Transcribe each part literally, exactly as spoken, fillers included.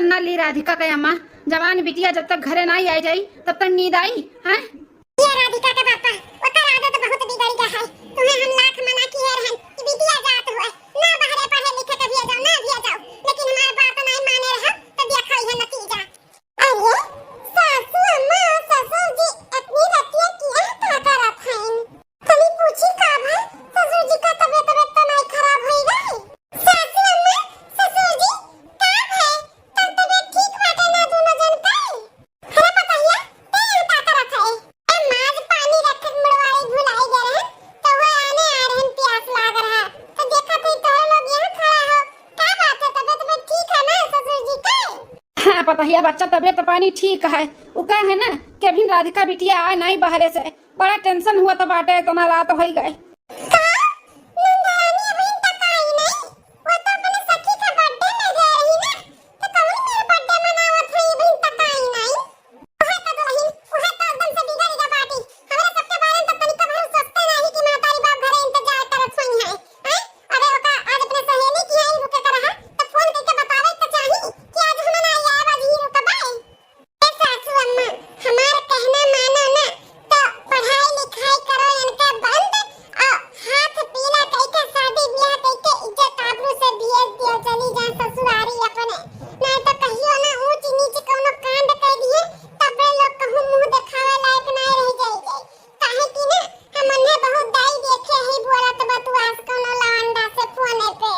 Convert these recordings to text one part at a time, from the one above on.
ना ली राधिका के अम्मा, जवान बिटिया जब तक घरे नाई आई जाई, तब तक नींद आई, हैं? ये राधिका के पापा, ओकर आदत बहुत बिगड़ गया है। तुम्हें हम लाख मना किए रहन कि बिटिया जात हुए, ना बहरे पढ़े लिखे के भेजो, ना भेजो, लेकिन हमार बात नाई माने रहो, तो देखो ये नतीजा। अरे, सासू अम्मा और ससुर जी इतनी रतिया किया का करत हैं? तनी पूछी का भा, ससुर जी का तबीयत, तबीयत तो नाई खराब होई गई? सासू अम्मा, ससुर जी, का भा? तब तबीयत ठीक बाटे ना दोनों जन का? अरे पतहिया, ते यहाँ का करत है? ए, माज पानी रखे के मुड़वारी भुलाई गए रहन, तो वो आने आ रहन, प्यास लाग रहा। तो देखा थे तोहरे लोग यहाँ खड़ा हो। का बात है, तबीयत, तबीयत ठीक है ना ससुर जी का? हाँ पतहिया बच्चा, तबीयत पानी ठीक है। उ का है ना कि अभी राधिका बिटिया आए नाई बहरे से, बड़ा tension हुआ तो बाटे, इतना रात होई गए। का? नंदरानी अभी तक आई नहीं? वो तो अपने सखी का birthday में गए रही ना, तो कौन मेरे birthday मनावत है, अभी तक आई नहीं? उहे तो दुल्हन, उहे तो एकदम से बिगड़ गया बाटी। हमरा सबके बारे में तो तनिको भर सोचते नहीं कि महतारी बाप घरे इंतजार करत होई है। हैं? अरे ओका आज अपने सहेली की आई रुके का रहा, तो फोन करके बतावे तो चाही कि आज हम ना आए, आज ही रुकबे। ए सासू अम्मा, हमार कहना मानो ना, तो पढ़ाई लिखाई करो इनका बंद, और हाथ पीला कइके शादी ब्याह कइके इज्जत आबरू से भेज दियो, चली जा ससुरारी अपने। नहीं तो कहियो ना ऊंच नीच कौनो कांड कर दिए, तबे लोग कहूँ मुंह देखावे लायक ना रह जाई जाई। काहे कि ना हम उन्हें बहुत दाई देखे ही बोलत बतुआस कौनो लवंडा से फोने पे।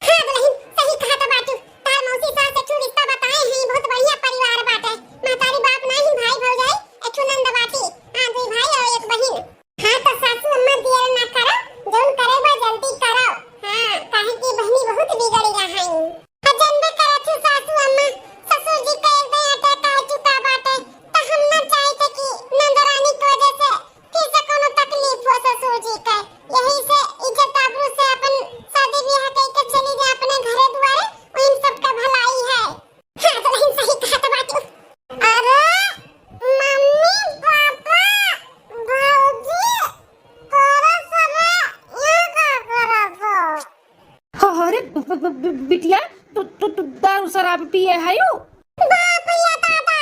हाँ दुल्हन, सही कहत बाटू। तार मौसी सास एक ठो रिश्ता बताए हैं, बहुत बढ़िया परिवार बाटे। महतारी बाप नाही, भाई भौजाई, एक ठो नंद बाटी। हाँ, दुई भाई और एक बहिन। हाँ, तो सासू अम्मा देर ना करो, जौन करे बा जल्दी करो। हाँ, काहे कि बहिनी बहुत बिगड़ी रहा है। आ जनबे करत हो सासू अम्मा, ससुर जी का एक दाईं attack आ चुका बाटे, तो हम ना चाहते कि नंदरानी की वजह से फिर से कोनो तकलीफ हो ससुर जी का। यही से इज्जत आबरू से अपन शादी ब्याह कइके चली जा अपने घरे दुआरे, वही सबका भलाई है। हाँ, दुल्हन सही कहत बाटू। अरे, मम्मी, पापा, भौजी, तोरा सबे यहाँ का करत हो? अरे, ब-, ब-, ब-, ब-, बिटिया, तू, तू, तू दारू शराब पिए हयू? बाप रे दादा,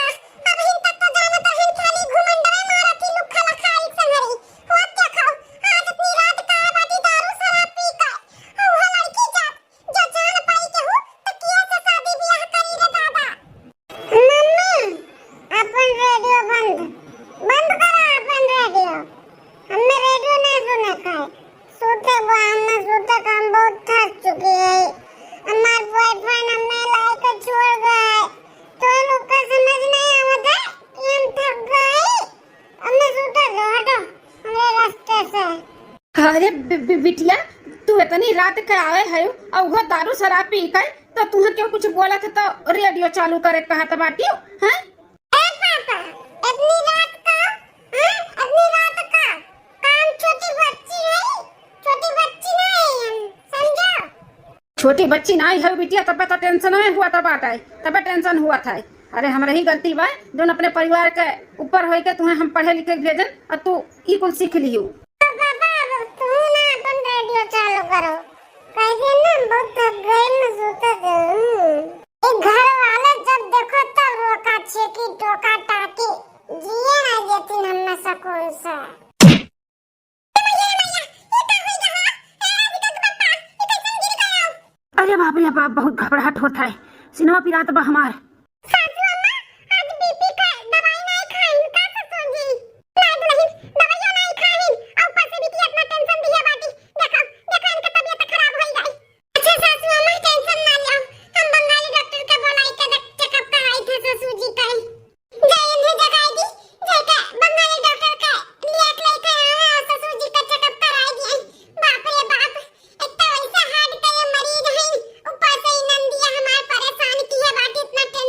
अबहिन तक तो जानत रहन खाली घुमंडवे मारत ही लुक्खा लखाई संगरी। होत देखो, आज इतनी रात का बाटी दारू शराब पी के। और वो लड़की जात, जो जान पाई के हो, तो किया से शादी ब्याह करी रे दादा। मम्मी, अपन रेडियो बंद, बंद करा अपन रेडियो। हमें रेडियो नहीं सुने का है। सूते को, हमें सूते का, हम बहुत थक चुकी है। हमार boyfriend हमें लाए के छोड़ गए। तो लोग का समझ नहीं आवत है कि हम थक गए। हमें सूते दो, हटो हमरे रास्ते से। अरे बि-, बि-, बिटिया, तू इतनी रात के आए है और वो दारू शराब पी के, तो तुहे क्यों कुछ बोलत है तो रेडियो चालू करे कहत बाटियो, हैं? ए पापा, इतनी रात का, हैं? इतनी रात का, काम छोटी बच्ची है, छोटी बच्ची नहीं है, समझो? छोटी बच्ची नाई है बिटिया, तबे तो tension में हुआ था बाटे, तबे tension हुआ था। अरे हमरे ही गलती बा, जोन अपने परिवार के ऊपर होई के तुहे हम पढ़े लिखे के भेजन और तू ई कुल सीख लियो। तो पापा, अब तू ना अपन रेडियो चालू करो, कह दे ना बहुत थक गई, मैं सोते जाऊं। ये घर वाले जब देखो तब रोका छेकी टोका टाकी, जिए ना देती हमें सुकून से। अरे बाप रे बाप, बहुत घबराहट होत है। सिनवा पिरात बा हमार। सासू अम्मा, आज BP का दवाई नाई खाइन का ससुर जी? ना दुल्हन, दवाइयो नाई खाइन, और ऊपर से BP इतना tension दिए बाटी। देखो, देखो इनका तबीयत खराब होई गई। अच्छा सासू अम्मा, tension ना लो, हम बंगाली डॉक्टर के बुलाई के देख-, checkup कराई थे ससुर जी का। जाए इन्हें जगाई दी, जाके बंगाली डॉक्टर के लिए लेके आवे और ससुर जी का checkup कराई दिए। बाप रे बाप, एक तो वैसे heart के ये मरीज हैं, ऊपर से ई नंदिया हमार परेशान किहे बाटी, इतना tension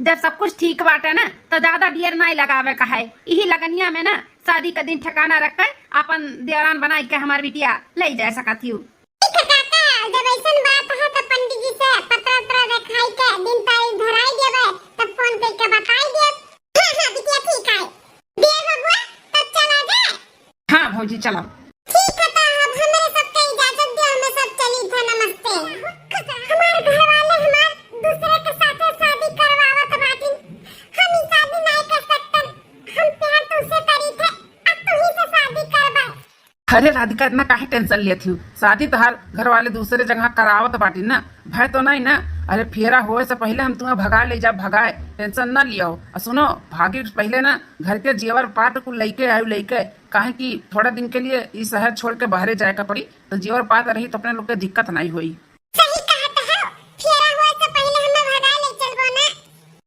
जब सब कुछ ठीक बाटे ना, तो ज्यादा देर नाहीं लगावे का है। इही लगनिया में ना, शादी का दिन ठिकाना रख के आपन देवरान बनाई के हमार बिटिया ले जा सकत हियो। ठीक है काका, जब ऐसन बात है तो पंडित जी से पत्र उत्र देखाई के दिन तारीख धराई देबे, तब फोन करके बताई देब। हाँ, हाँ, बिटिया ठीक है। दे बबुआ, तब चला जाए। हाँ भौजी, चला। ठीक है, तो अब हमरे सबके इजाजत दे, हमें सब चली थे, नमस्ते। हमार घर वाले हमार दूसरे के साथे शादी करवावत बाटिन, हम ई शादी नाहीं कर सकतन, हम प्यार तुमसे करी थे, अब तुही से शादी करबे। अरे राधिका, इतना काहे tension लेत हियो? शादी तोहार घर वाले दूसरे जगह करावत बाटी ना, भय तो नहीं ना? अरे फेरा होए से पहिले हम तुम्हें भगाए ले जाब, भगाए, tension ना लियो। और सुनो, भागे से पहिले ना घर के जेवर पात कुल लइके आयु लइके, काहे कि थोड़ा दिन के लिए ई शहर छोड़ के बाहरे जाए का पड़ी, तो जेवर पात रही तो अपने लोग के दिक्कत नहीं होई। सही कहत हो, फेरा होए से पहिले हमें भगाए ले चलबो ना।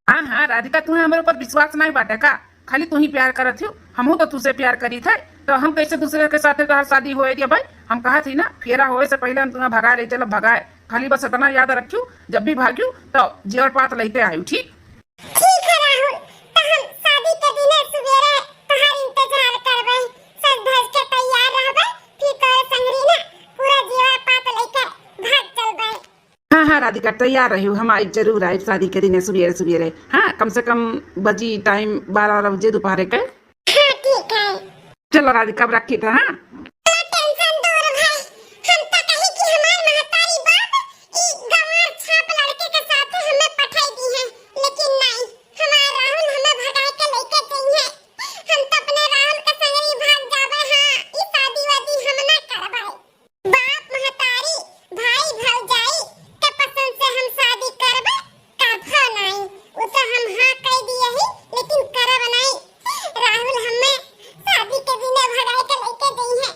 हाँ, हाँ, राधिका, तुम्हें हमरे ऊपर विश्वास नहीं बाटे का? खाली तू ही प्यार करत हियो, हमहू तो तुझसे प्यार करी थे, तो हम कैसे दूसरे के साथे तोहार शादी होए दिया भाई? हम कहा थी ना, फेरा होए से पहिले हम तुम्हें भगाए ले चलब, भगाए। खाली बस इतना याद रखियो, जब भी भागियो तो जेवर पात लेके आयु, ठीक? ठीक है राहुल, तो हम शादी के दिने सुबेरे तोहार इंतजार करबे, सज धज के तैयार रहबे, फिर तोरे संगरी ना पूरा जेवर पात लेके भाग चलबे। हाँ, हाँ, राधिका, तैयार रहियो, हम आइब, जरूर आइब शादी के दिने सुबेरे सुबेरे। हाँ, कम से कम बजी time बारह बजे दोपहरे के। हाँ, ठीक है। चलो राधिका, अब रखी थे, हाँ? तो tension दूर भाई, हम तो कही कि हमार महतारी बाप ई गंवार छाप लड़के के साथे हमें पठाई दी है, लेकिन नहीं, हमार राहुल हमें भगाए के लेके गई है। हम तो अपने राहुल के संगरी भाग जाबे, हाँ, ई शादी वादी हम ना करबे। बाप महतारी, भाई भौजाई के पसंद से हम शादी करबे, कभो नाई। उ तो हम हाँ कह दिए ही, लेकिन करब नाई। राहुल हमें शादी के दिने भगाए के लेके गई है।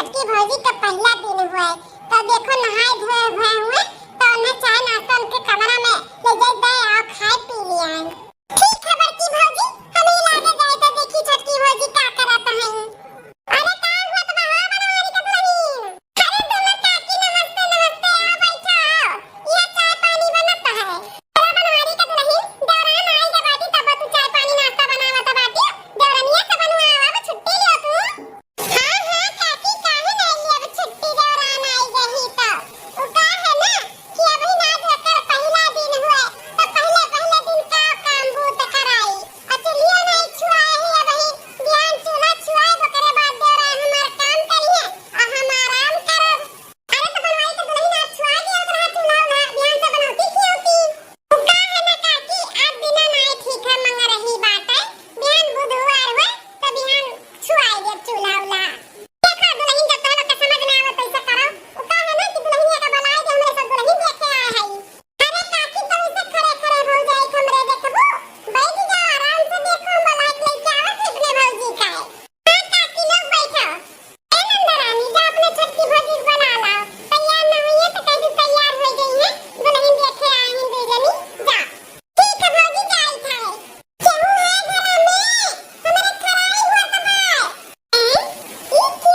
छोटकी भौजी का पहिला दिन हुए, तो देखो नहाए धोए हुए हुए, तो उन्हें चाय नाश्ता उनके कमरा में ले जाए दे और खाए पी लिया है। ठीक है बड़की भौजी, हम ही लागे जाए तो देखी छोटकी भौजी का करत हैं। अरे का हुआ तो बा बनवारी का दुल्हन? अरे दोनों काकी नमस्ते नमस्ते, आओ बैठा आओ, यह चाय पानी बनत है। अरे बनवारी का दुल्हन, देवरान आई के बाटी तब तू चाय पानी नाश्ता बनावत बाटी, देवरनिया से बनवावा, अब छुट्टी लियो तू। हाँ, हाँ, काकी, काहे ना अइली? अब छुट्टी दौरान आई गई तो। उ का है ना कि अभी ना जो एकर पहिला दिन हुए, तो पहिले, पहिले दिन का काम बूत कराई। आ चुल्हियो नहीं छुआए ही अबही, बिहान चूल्हा छुआए, ओकरे बाद दौरान हमार काम करिए, आ हम आराम करब। अरे तो बनवाई के दुल्हन आज छुआ दिया, ओकरा चूल्हा उल्हा बिहान से बनौती खियौती। उ का है ना काकी, आज दिना नाई ठीक है, मंगरही बाटे, बिहान बुधवार हुए, तो बिहान छुआई देब चूल्हा उल्हा। देखा दुल्हन, जब तोहन लोग के समझ में आवे, तैसे करो। उ का है ना कि दुल्हनिया का बुलाए के हमरे सब दुल्हन देखे आए हई। अरे काकी, तो इसे खड़े खड़े भौजाई के हमरे देखबू? बैठ जाओ, आराम से देखो, हम बुलाए के लेके आवे थे अपने भौजी का। हाँ काकी लोग बैठो। ए नंदरानी, जा अपने छोटकी भौजी के बुला लाओ। तैयार ना हुई है तो कह दी तैयार हो गई है, दुल्हन देखे आए हैं दू जनी, जा। ठीक है भौजी, जाई था। केहू है घरा में? हमरे खराई हुआ तो बा। हैं? ई के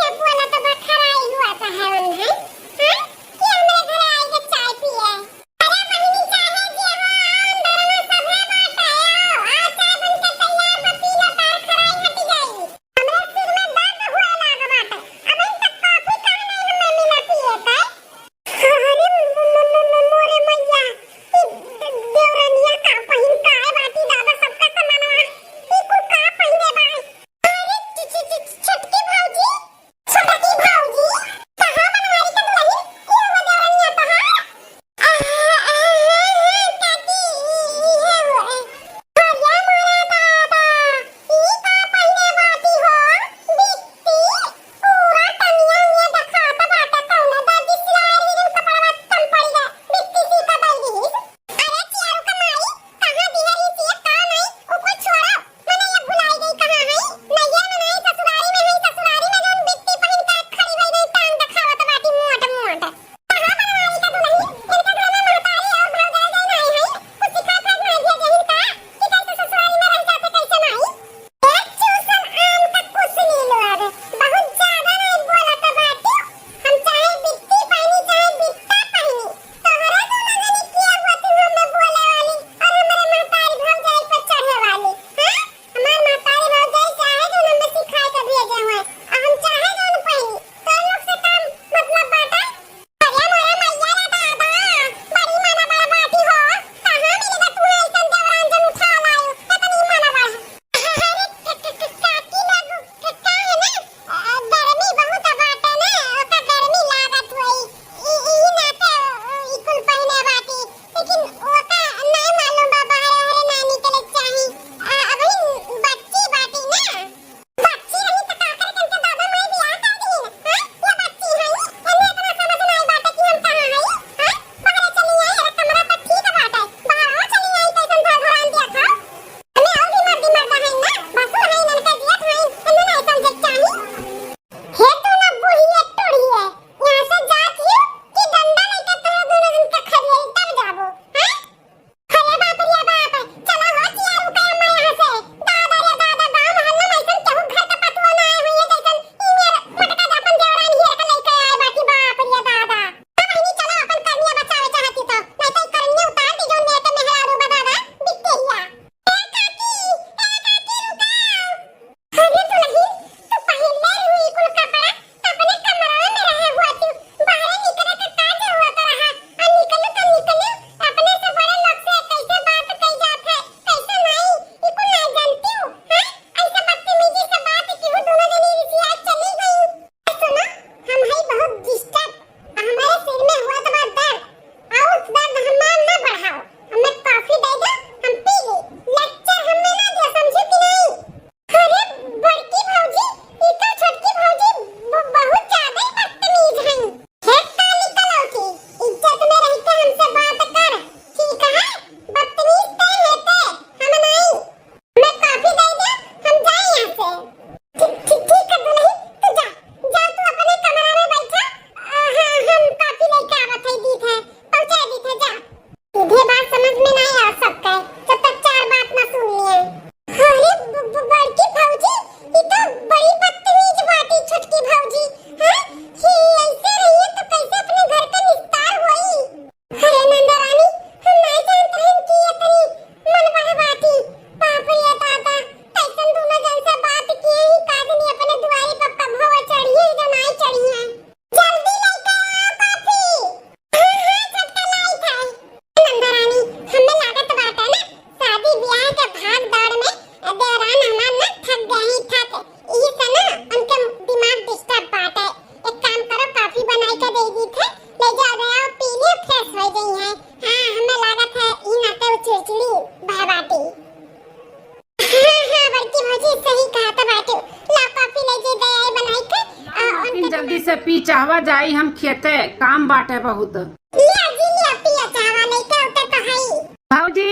से पी चाहवा जाई हम खेते, काम बाटे बहुत। लिया जी, लिया, पिया चाहवा, लइका उतर तो हई। भौजी।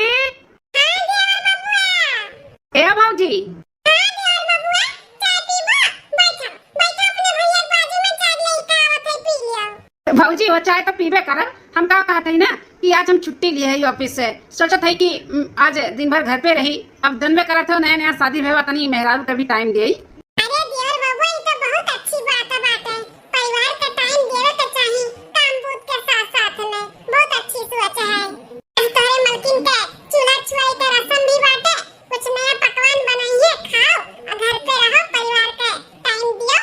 हाँ, देवर बबुआ। ए भौजी। हाँ, देवर बबुआ, चाय पीबो? बैठो, बैठो, अपने भैया के बाजू में चाय लेके आवत है, पी लियो। भौजी, वो चाय तो पीबे करब। हम का कहत हई ना कि आज हम छुट्टी लिए हई office से, सोचत हई कि, उम, आज दिन भर घर पे रही। अब दिन में करत हो, नया नया शादी भवा, तनी मेहरारू के भी time देई। अरे देवर बबुआ, ई तो बहुत अच्छी बात बाटे। परिवार के time देवे के चाही, काम बूत के साथ साथ में। बहुत अच्छी सोच है। आज तोहरे मलकिन के चूल्हा छुआई के रस्म भी बाटे, कुछ नया पकवान बनाइए, खाओ, और घर पे रहो, परिवार के time दियो।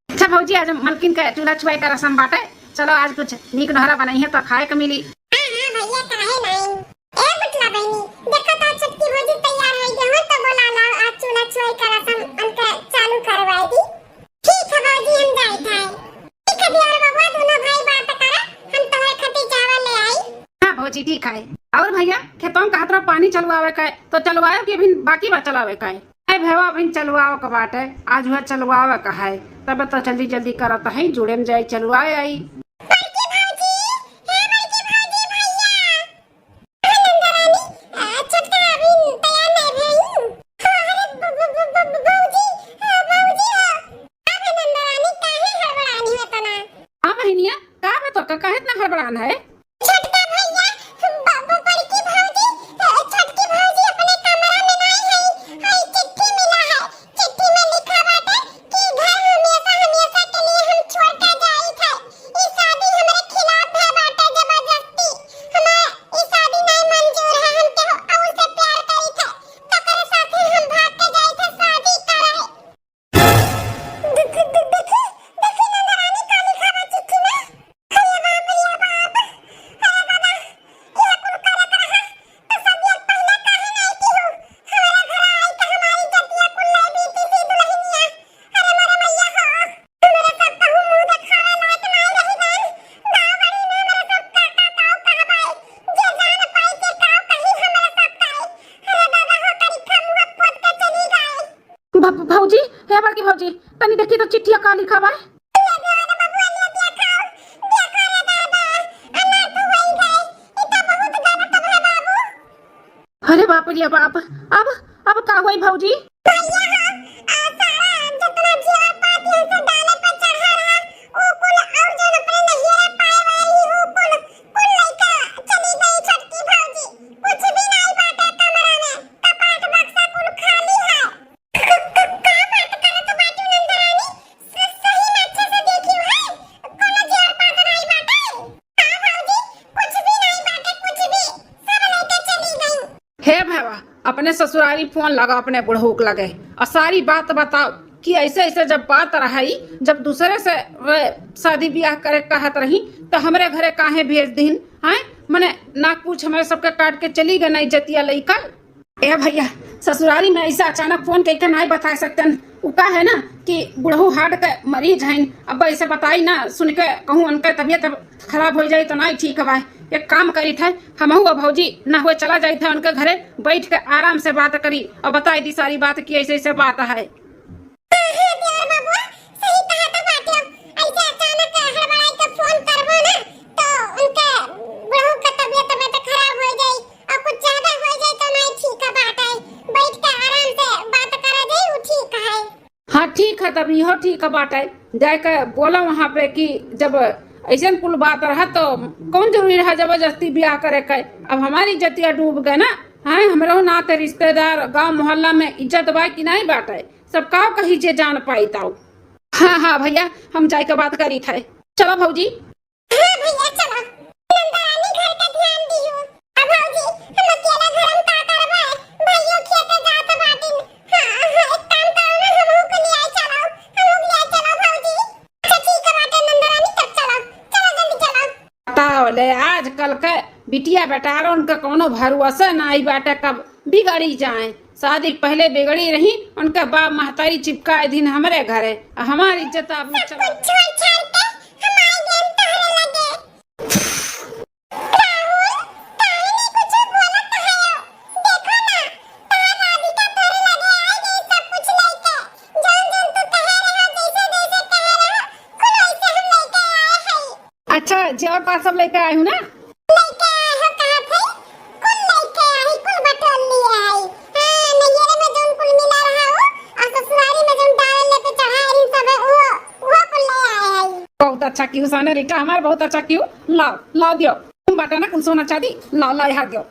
अच्छा भौजी, आज मलकिन के चूल्हा छुआई के रस्म बाटे, चलो आज कुछ नीक नहरा बनाइए तो खाए के मिली। हाँ, हाँ भैया, काहे नहीं? ए पुतला बहनी, देखो तो छोटकी भौजी तैयार हो गई हो, तो बोला लाओ, आज चूल्हा छुआई का रस्म उनके चालू करवाए दी। ठीक है भौजी, हम जाइत है। ठीक है देवर बबुआ, दोनों भाई बात करा, हम तोहरे खातिर चावल ले आई। हाँ भौजी, ठीक है। और भैया, खेतों में कहत रहो पानी चलवावे का है, तो चलवाओ कि अभी बाकी बा चलावे का है? ए भैया, अभी चलवाओ का बात है, आज हुआ चलवावे का है, तब तो जल्दी जल्दी करत है, जुड़े में जाई, चलवाए आई। बड़की भौजी, हे बड़की भौजी, भैया। हाँ, नंदरानी, आ, छोटका अभी तैयार नहीं भई। हाँ, अरे, ब-, ब-, ब-, ब-, ब-, भौजी, आ, भौजी हो। अरे, नंदरानी, काहे हड़बड़ानी हो तना? हाँ, बहिनिया, का बा तोका, काहे इतना हड़बड़ान है? छोटका भैया, ब-, ब-, बड़की भौजी, आ, छोटकी भौजी अपने कमरा में नहीं है, है, चिट्ठी मिला है। चिट्ठी में लिखा बाटे कि घर हमेशा, हमेशा के लिए हम छोड़ के जाइत है। ई शादी हमरे खिलाफ भय बाटे, जबरदस्ती। हमें ई शादी नहीं मंजूर है, हम केहू और से प्यार करीत है। तकरे साथे हम भाग के जाइत है शादी करे। दे-, दे-, दे-, देखी, देखी नंदरानी का लिखा बा चिट्ठी में। अरे बाप रे बाप, अरे दादा, ये कुल करत रहा। तो सब एक पहले काहे नहीं की हो? हमारे घर आई तो हमारी जतिया कुल ले बीती सी दुल्हनिया। अरे मोरे मैया हो, हमारे सब कहूँ मुँह देखावे लायक नहीं रही गए। गाँव बड़ी में हमारे सब काका ताऊ कहा भाई, जे जान पाई के गाँव कहीं हमारे सब काई। अरे दादा हो, करिखा मुँह पोत के चली गई। भ-, भौजी, हे बड़की भौजी, तनी देखी तो चिट्ठिया का लिखा बा? अरे बाप रे बाप, अब, अब का होई भौजी? भैया हो, आ, सारा जितना जिया पाती है, सब डाले पे चढ़ा रहा, ऊ कुल और जौन अपने नैहरा पाए वाली, ऊ कुल, कुल लइका चली गई छोटकी भौजी, कुछ भी नहीं बाटे कमरा में, कपाट बक्सा कुल खाली है। क-, क-, का बात करत बाटू नंदरानी? स-, सही में अच्छे से देखियो है? कोनो जेवर पात नहीं बाटे? हाँ भौजी, कुछ भी नहीं बाटे, कुछ भी। सब लेके चली गई। हे भवा, अपने ससुरारी फोन लगा अपने बुढ़ऊ के लगे और सारी बात बताओ कि ऐसे ऐसे जब बात रही, जब दूसरे से वे शादी ब्याह करे कहत रही तो हमरे घरे काहे भेज दीन? हैं, मने नाक पूछ हमरे सबके काट के चली गए ना इज्जतिया लइका। ए भैया, ससुरारी में ऐसा अचानक फोन करके नहीं बता सकतन। उ का है ना कि बुढ़ऊ हार्ट के मरीज हैं, अब ऐसे बताई ना, सुन के कहूँ उनके तबीयत खराब हो जाई तो नहीं ठीक हवा। एक काम करी थे, हमहू और भौजी ना हुए चला जाई थे उनके घरे, बैठ के आराम से बात करी और बताई दी सारी बात कि ऐसे ऐसे बात है। हाँ, हाँ, देवर बबुआ, सही कहा तो बाटे। ऐसे अचानक हड़बड़ाई के फोन करबो ना, तो उनके बुढ़ऊ के तबीयत, तबीयत खराब हो जाई और कुछ ज्यादा हो जाई तो नहीं ठीक है बाटे। बैठ के आराम से बात करा जाई, वो ठीक है। हाँ, ठीक है, तब इहो ठीक है बाटे। जाए के बोला वहाँ पे कि जब ऐसे कुल बात रहा तो कौन जरूरी रहा जबरदस्ती ब्याह करे के। अब हमारी इज्जतिया डूब गए ना, हैं, हमरो नाते रिश्तेदार गांव मोहल्ला में इज्जत बा कि नहीं बाटे? सब का कही जे जान पाई ताऊ। हाँ, हाँ भैया, हम जाए के बात करी थे। चलो भौजी। हाँ भैया, चलो। नंदरानी घर का ध्यान दियो। अब भौजी, हम अकेला घर में का करबे? भाइयों खेते जात बाटिन। हाँ, हाँ, एक काम करो ना, हमहू के ले आए चलो। हमहू के ले आए चलो भौजी। अच्छा ठीक है बाटे नंदरानी, तब चलो। चलो जल्दी चलो। बताओ ले, आजकल के बिटिया बेटारन के कोनो भरोसा नाई बाटे, कब बिगड़ी जाए। शादी पहले बिगड़ी रही, उनके बाप महतारी चिपकाए दिन हमरे घरे, आ हमारी इज्जत आबरू सब चला। कुछ छोड़ छाड़ के हम आ गए तोहरे लगे। राहुल, काहे नहीं कुछ बोलत है? देखो ना, तोहर राधिका तोहरे लगे आ गई सब कुछ लेके। जौन जौन तू कहे रहा, जैसे जैसे कहे रहा, कुल वैसे हम अच्छा, जेवर पास सब लेके आए हूँ ना? लेके आए हो कहाँ थे? कुल लेके आई, कुल बटोर लिए आई। हाँ, नैहरे में जौन कुल मिला रहा हो, और ससुरारी में जौन डाल लेके चढ़ा रही सब है, वो, वो कुल ले आए आई। बहुत अच्छा किहू, साने रिका हमार, बहुत अच्छा किहू। लाओ, लाओ दियो। तुम बाटा ना कुल सोना चांदी, लाओ, लाओ यहाँ दियो।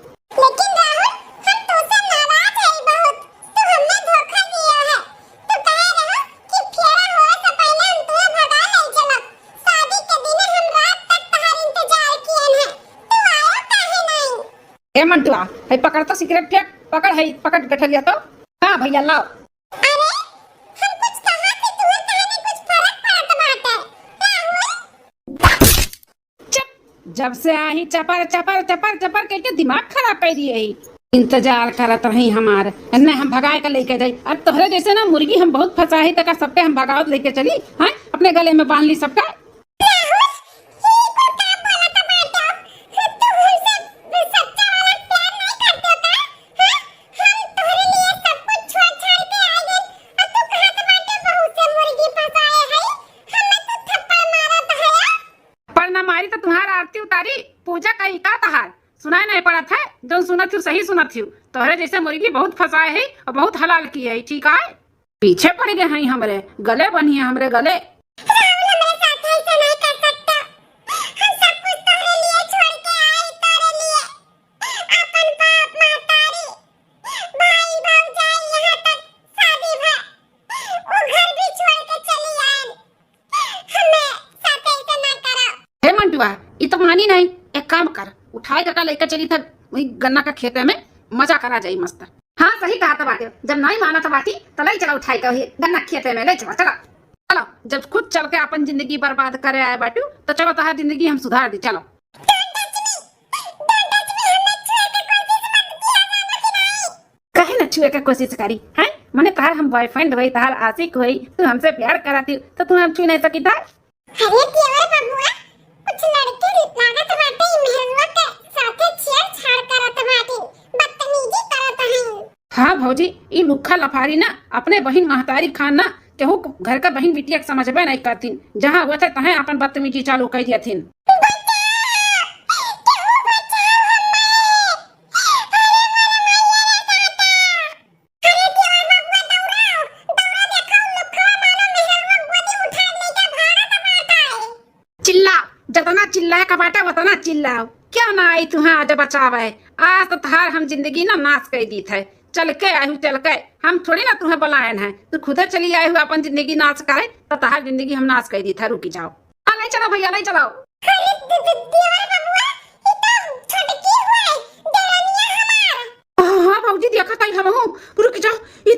लेकिन राहुल, हम तोसे नाराज हई बहुत। तू हमें धोखा दिया है। तू कहे रहो कि फेरा होए से पहले हम तुहे भगा ले चलब। शादी के दिने हम रात तक तहार इंतजार कियन है। तू आयो काहे नहीं? ए मंटुआ, है पकड़ तो सिगरेट फेंक, पकड़ है, पकड़ गठरिया तो। हाँ भैया लाओ। अरे, हम कुछ कहा थे, तुहे कहने कुछ फर्क पड़त बाटे। राहुल, चुप! जब से आई चपर चपर चपर चपर कइके दिमाग खराब कर दिए ही। इंतजार करत रही हमार, न हम भगाए के लेके जाई। अब तोहरे जैसे ना मुर्गी हम बहुत फंसा है, तका सबके हम भगावत लेके चली, हैं? अपने गले में बांध ली सबका। पर ना मारी तो तुम्हार आरती उतारी, पूजा करी का तहार? सुनाई नहीं पड़त है? जौन सुनत हूँ, सही सुनत हूँ। तोहरे जैसे मुर्गी बहुत फंसाए है और बहुत हलाल की है, ठीक है? पीछे पड़ गए हैं हमरे, गले बनिए हमरे गले। राहुल, हमरे साथ ऐसा नहीं कर सकता। हम सब कुछ तोहरे लिए छोड़ के आए, तोहरे लिए। अपन बाप, महतारी, भाई, भौजाई, यहाँ तक शादी भा, वो घर भी छोड़ के चली आए। हमें साथे ऐसे ना करा। हे मंटुआ, ई तो मानी नहीं। एक काम कर, उठाए काका लेके चली था वही गन्ना का खेते में, मजा करा जाई मस्त। हाँ, सही कहा था बाटे, जब नहीं माना था बाटी तो ले चला उठाए के वही गन्ना खेते में ले चला, चला। चलो, जब खुद चल के अपन जिंदगी बर्बाद करे आए बाटू तो चलो, तहार जिंदगी हम सुधार दी, चलो। काहे न छुए के कोशिश करी, हैं? मने तहार हम बॉयफ्रेंड होई, तहार आशिक होई, तू हमसे प्यार करत ही, तो तू हम छू नहीं सकी था? अरे देवर बबुआ, कुछ लड़के लागत बाटे ई मेहरुआ के साथे छेड़छाड़ करत बाटे, बदतमीजी करत हैं। हाँ भौजी, ई लुखा लफारी ना अपने बहिन महतारी खान ना केहू घर का बहिन बिटिया के समझबे नहीं करतीन। जहाँ होत है तहें अपन बदतमीजी चालू कर दियथिन। चिल्ला, जतना चिल्लाए का बाटे, वतना चिल्लाओ। क्यों ना आई तुहें आज बचावे? आज तो तहार हम जिंदगी ना नाश कर दीत है। चल के आई हूँ, चल के। हम थोड़ी ना तुहें बुलायन है, तू खुदे चली आई हूँ अपन जिंदगी नाश करे, तो तहार जिंदगी हम नाश कर दीत है। रुकी जाओ। हाँ, ले चलो भैया, ले चलो। अरे दे-, दे-, देवर बबुआ, ई तो छोटकी हुए, देवरनिया हमार। हाँ, हाँ, भौजी, देखा ताई हमहू। रुक जाओ, ई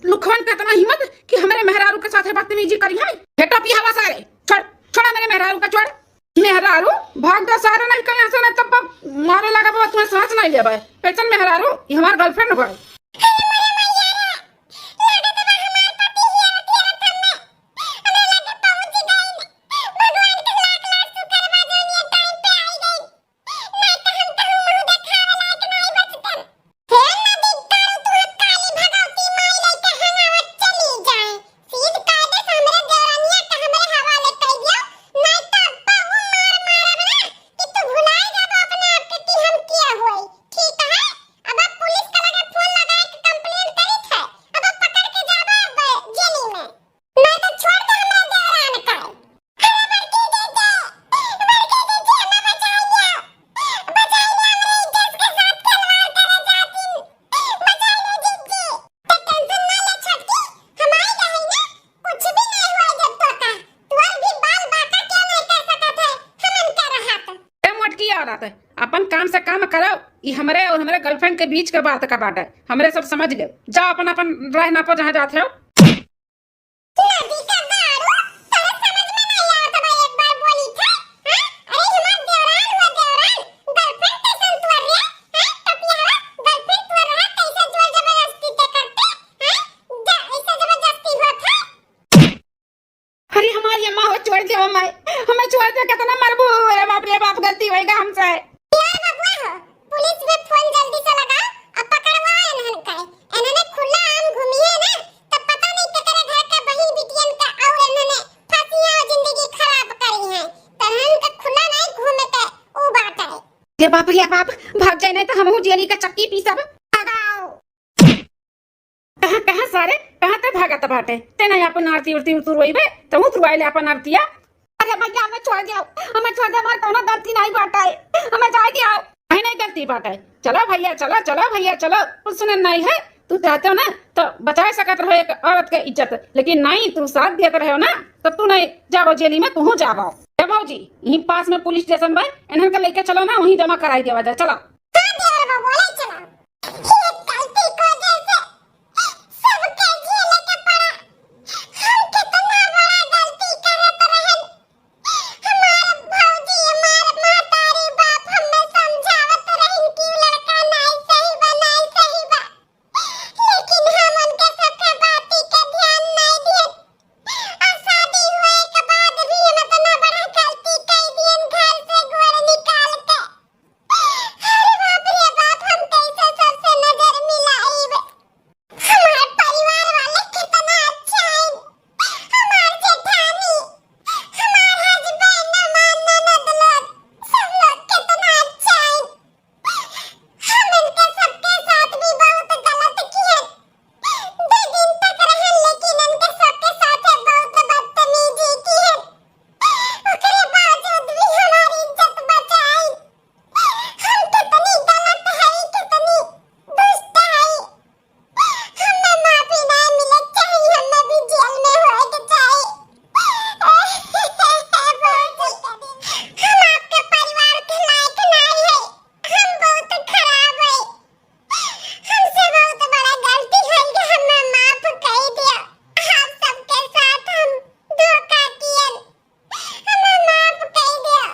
लुखवन के इतना हिम्मत कि हमरे मेहरारू के साथे बदतमीजी करी है। हे टोपी हवा सारे, छोड़, छोड़ा मेरे मेहरारू का, छोड़। मेहरारू, भाग जा सारे, नहीं कहीं ऐसे ना तब मारे लगा बाबा, तुम्हें सांस नहीं लेबे। कैसन मेहरारू? ये हमार गर्लफ्रेंड हुआ। अरे मोरे मैया रे, लागत बा हमार पति हिया रतिया रतन में। हमरा लगे पहुंच गइल। भगवान के लाख लाख शुक्र बा जौन ये टाइम पे आई गइल। नहीं तो हम तो हम मुंह देखावे लायक नहीं बचतन। हे नदी काल तू काली भगवती माई लेके हंगावत चली जाए। सीध कायदे से हमरे देवरनिया के हमरे हवाले कर दियो, नहीं तो अब्बा वो मार मारब ना कि तू भुलाए जाबो अपने आप के कि हम किया होई। ठीक है? अब आप पुलिस के लगे फोन लगाए के कंप्लेन करी थे। अब आप पकड़ के जाबो अब जेली में। नहीं तो छोड़ दे हमरा देवरान का। अरे बड़की जीजी, बड़की जीजी, हमें बचाई लिया। बचाई लिया, हमरे इज्जत के साथ खिलवाड़ करे जाती। बचाई लो जीजी। तो टेंशन ना ले छोटकी, हम आई रही ना, कुछ भी नहीं हुआ जब तोता। तोर भी बाल बांका क्यों नहीं कर सकत है, हमन के रहत। ए मोटकी औरत, अपन काम से काम करो, ई हमरे और हमरे गर्लफ्रेंड के बीच के बात का बात है, हमरे सब समझ ले। जाओ अपन अपन राह नापो जहाँ जात हो। नदी का दारू, तोरे समझ में नहीं आवत बा, एक बार बोली थे, हैं? अरे हमार देवरान हुआ देवरान, गर्लफ्रेंड कैसन तोर रे, हैं? टपिया हुआ, गर्लफ्रेंड तोर रहा, कैसे जोर जबरदस्ती ते करते, हैं? जा, ऐसे जबरदस्ती होत है। अरे हमारी अम्मा हो, छोड़ दे माई, हमें छोड़ दे, कितना मरबू, अरे बाप रे बाप, गलती होएगा हमसे। यार बबुआ हो, पुलिस में फोन जल्दी से लगाओ, अब पकड़वाओ इन्हन का। इन्हने खुला आम घूमी है ना, तब पता नहीं केकरे घर के बहिन बिटियन का और इन्हने फंसी है और जिंदगी खराब करी है। तो इन्हन का खुला रे बाप, रे बाप, भाग जाए नहीं तो हमहू जेली का चक्की पीसब। भागो। कहाँ, कहाँ सारे, कहाँ ते भागत बाटे? ते नहीं अपन आरती उरती उतरवाइबे, तो उतरवाए ले अपन आरतिया। अरे भैया, हमें छोड़ दियो, हमें छोड़ दियो, हमार कौनो गलती नहीं बाटे, हमें जाए दियो। नहीं, नहीं गलती बाटे। चलो भैया, चलो, चलो भैया, चलो। कुछ सुने नहीं है, तू चाहते हो ना तो बचा सकत रहो एक औरत के इज्जत, लेकिन नहीं, तू साथ देत रहे हो ना, तो तू नहीं जाओ जेली में, तू जाओ। ए भौजी, यहीं पास में पुलिस स्टेशन बा, इन्हन के लेके चलो ना, वहीं जमा कराई देवा जाए, चलो। हाँ देवर बबुआ, ले चलो। ये गलती को जैसे सबके झेले के पड़ा। हम कितना बड़ा गलती करत रहन। हमार भौजी, हमार महतारी बाप हमें समझावत रहन कि लड़का नाई सही बा, नाई सही बा। लेकिन हम उनके सबके बाती के ध्यान नाई दियन। और शादी हुए के बाद भी हम इतना बड़ा गलती कई दियन, घर से गोड़ निकाल के। अरे बाप रे बाप, हम कैसे सबसे नजर मिलाइब? हमार परिवार वाले कितना अच्छा है, हमार जेठानी, हमार husband, हमार ननद लोग, सब लोग कितना अच्छा है। हम इनके सबके साथ भी बहुत गलत किए। दो दिन तक रहन, लेकिन इनके सबके साथ बहुत बदतमीजी किए। ओकरे बावजूद भी हमारी इज्जत बचाई। हम कितनी गलत है, कितनी दुष्ट है। हमें माफी ना मिले चाहिए, हमें भी जेल में होए के चाहिए। हम आपके परिवार के लायक नहीं है, हम बहुत खराब है, हमसे बहुत बड़ा गलती है, हमें माफ कर दिया। आप सबके साथ हम धोखा किए, हमें माफ कर दिया।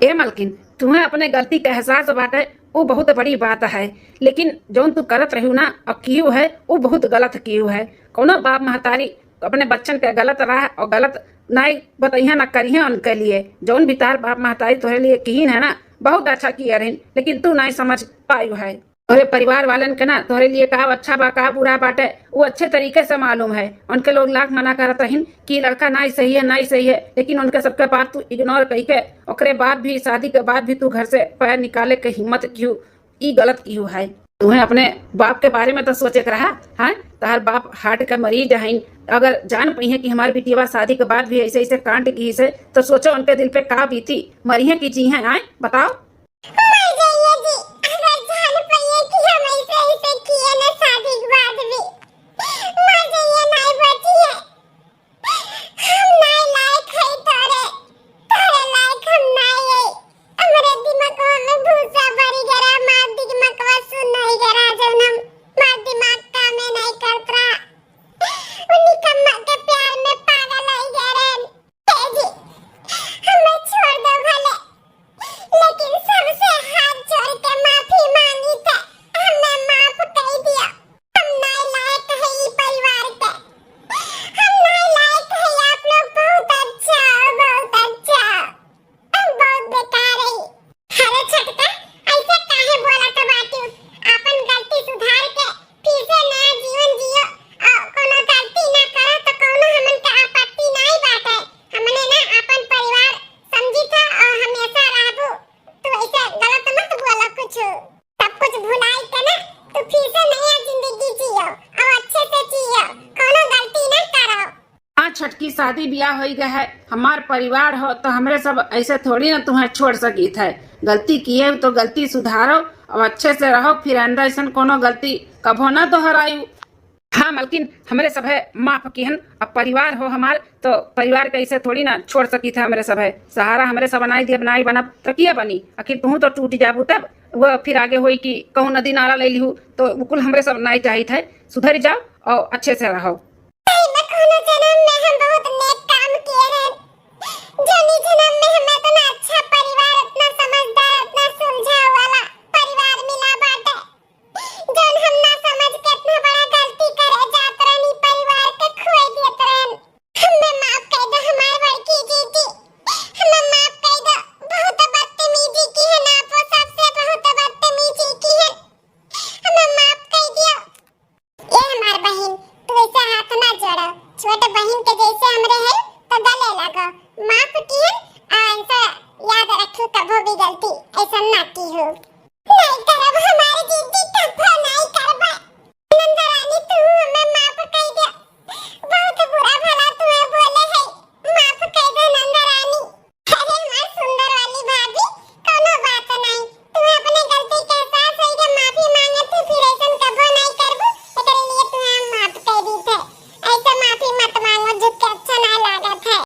ए मलकिन, तुम्हें अपने गलती के एहसास बाटे, उ बहुत बड़ी बात है, लेकिन जौन तू करत रहू ना और कियू है, उ बहुत गलत कियू है। कौनो बाप महतारी अपने बच्चन के गलत राह और गलत नाई बतइहा ना करिहा उनके लिए। जौन भी तार बाप महतारी तोहरे लिए किहिन है ना, बहुत अच्छा किए रहिन, लेकिन तू नाई समझ पायू है। तोहरे परिवार वालन के ना तोहरे लिए का अच्छा बा, का बुरा बाटे, उ अच्छे तरीके से मालूम है। उनके लोग लाख मना करत रहिन कि लड़का नाई सही है, नाई सही है, लेकिन उनके सबके बात तू ignore कई के, ओकरे बाद भी, शादी के बाद भी तू घर से पैर निकाले के हिम्मत किहू, ई गलत किहू है। तुम्हें अपने बाप के बारे में तो सोचे के रहा, हाँ? तोहार बाप heart के मरीज हईन, अगर जान पइहे कि हमार बिटिया शादी के बाद भी ऐसे, ऐसे कांड किहिस है, तो सोचो उनके दिल पे का बीती, मरिहे कि जीहे, आए? बताओ। मर जाइए जी, अगर जान पाइए कि हम ऐसे, ऐसे किए ना शादी के बाद भी। मर जाइए, नाई बची है। हम नाई लायक है तोरे, तोरे लायक हम नाई है। हमरे दिमागवा में भूसा भरी गरा, मार दिमागवा सुन नहीं गरा, जब हम मार दिमाग कामे नहीं करत रहा। उन्हीं कम्मा के प्यार में पागल हो गए रहे। ए जी, हमें छोड़ दो भले, लेकिन सबसे हाथ जोड़ के माफी मांगी थे, हमें माफ कर दिया। हम नाई लायक है ई परिवार के, हम नाई लायक है। आप लोग बहुत अच्छा हो, बहुत अच्छा हो। हम बहुत बेकार है। अरे छोटका, ऐसे काहे बोलत बाटू? आपन गलती सुधार के फिर से नया जीवन जियो। आ, कोनो गलती ना करो तो कोनो हमन के आपत्ति नाई बाटे। हमने ना आपन परिवार समझी था और हमेशा रहबू। तू ऐसे गलत मत बोला कुछ। सब कुछ भुलाई के ना तू फिर से नया जिंदगी जियो और अच्छे से जियो, कोनो गलती ना करो। हाँ छोटकी, शादी ब्याह होई गए है, हमार परिवार हो तो हमरे सब ऐसे थोड़ी ना तुम्हें छोड़ सकीत है। गलती किए तो गलती सुधारो, अब अच्छे से रहो, फिर आइंदा ऐसन कोनो गलती कभो ना दोहरायू। हाँ मलकिन, हमरे सब है माफ किहन, अब परिवार हो हमार तो परिवार के ऐसे थोड़ी ना छोड़ सकीत है। हमरे सब है सहारा, हमरे सब नाई देब, नाई बनब तो किया बनी? आखिर तू तो टूट जाबू तब वो फिर आगे होई कि कहूँ नदी नाला ले लिहू तो बिल्कुल हमरे सब नाई चाहित है। सुधर जाओ और अच्छे से रहो। सही में कोनो जन्म में हम बहुत नेक काम किए हैं, जौन ई जन्म में हमें इतना अच्छा परिवार, इतना समझदार, इतना सुलझाव वाला परिवार मिला बाटे, जौन हम ना समझ के इतना बड़ा गलती करे जात रहनी, परिवार के खोए देत रहन। हमें माफ कर दो हमार बड़की जीजी, हमें माफ कर दो। बहुत बदतमीजी की है ना, आपो सबसे बहुत बदतमीजी की है, हमें माफ कर दियो। ए हमार बहिन, तू ऐसे हाथ ना जोड़ो। छोट बहिन के जैसे हमरे है तो गले लगो। माफ किहन, आ ऐसा याद रख। कबो भी गलती ऐसा ना की हो। नहीं करब हमार जिद्दी, कबो नहीं